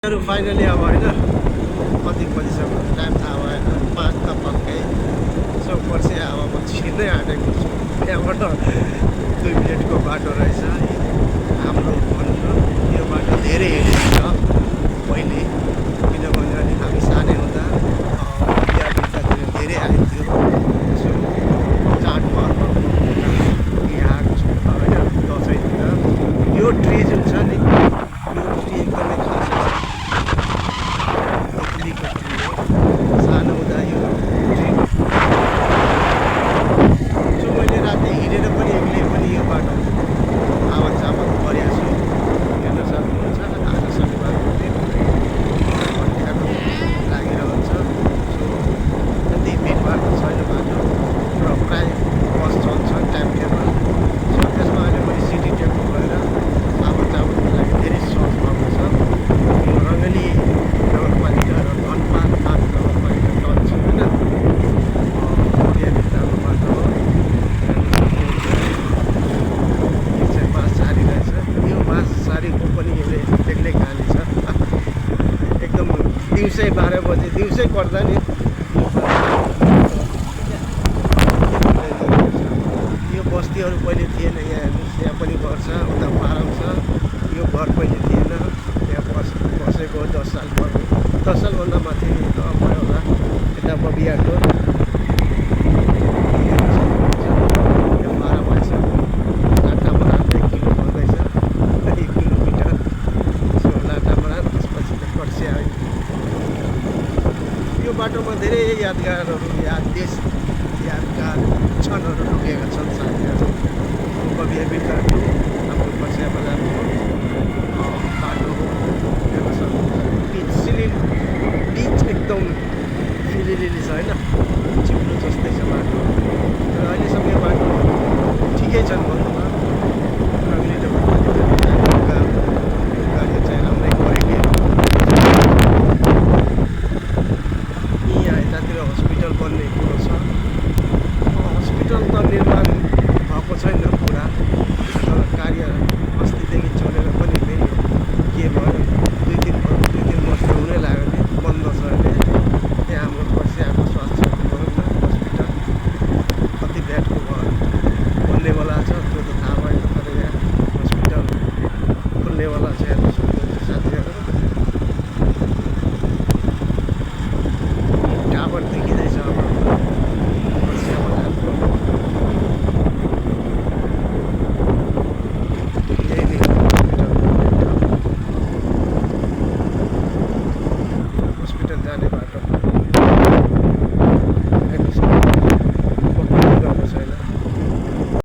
finally अब होइन कति बजीसम्म टाइम थाहा भएन 5 त पक्कै सो पर्सि अब म छिर्नै आँटेको छु त्यहाँबाट 2 मिनटको बाटो रहेछ हाम्रो भन्नु यो बाटो धेरै हिँडेको छ पहिले किनभने अनि हामी सानै हुँदा बिहा बित्तातिर धेरै आइन्थ्यो सो चाडपर्व यहाँ होइन दसैँतिर यो ट्री जुन छ नि यो ट्री एकदमै खास छ सानो हुँदा यो ट्री सो मैले राति हिँडेर पनि एक्लै पनि यो बाटो आवत जावत गरेको छु हेर्न सक्नुहुन्छ आज शनिबारको दिन भनिहाल्नु लागिरहन्छ सो त्यति भिडभाड छैन बाटो र प्रायः बस चल्छ टाइम टेबल सो त्यसमा अहिले मैले सिटी टेम्पो गएर आवत जावतको लागि धेरै सहज भएको छ यो रङ्गली नगरपालिका र धनपाल 8 नगरपालिका टच होइन बिहाभित्रको बाटो हो 105 सारी रहेछ यो बाँस सारीको पनि एउटै बेग्लै कहानी छ एकदम दिउँसै 12 बजे दिउँसै पर्दा नि यो बस्तीहरू पहिले थिएन यहाँ हेर्नुहोस् यहाँ पनि घर छ उता फारम छ यो घर पहिले थिएन यहाँ बसेको 10 साल भयो 10 सालभन्दा माथि त भयो होला यता बबियाको यो 12 भइसक्यो लाटाबाट 1 किलो पर्दैछ 1 किलोमिटर सो लाटाबाट त्यसपछि त पर्सि आयो यो बाटोमा धेरै यादगारहरू यादगार क्षणहरू लुकेका छन् साथीहरू बबियाभित्रको हाम्रो पर्सिया बजारको बाटो हो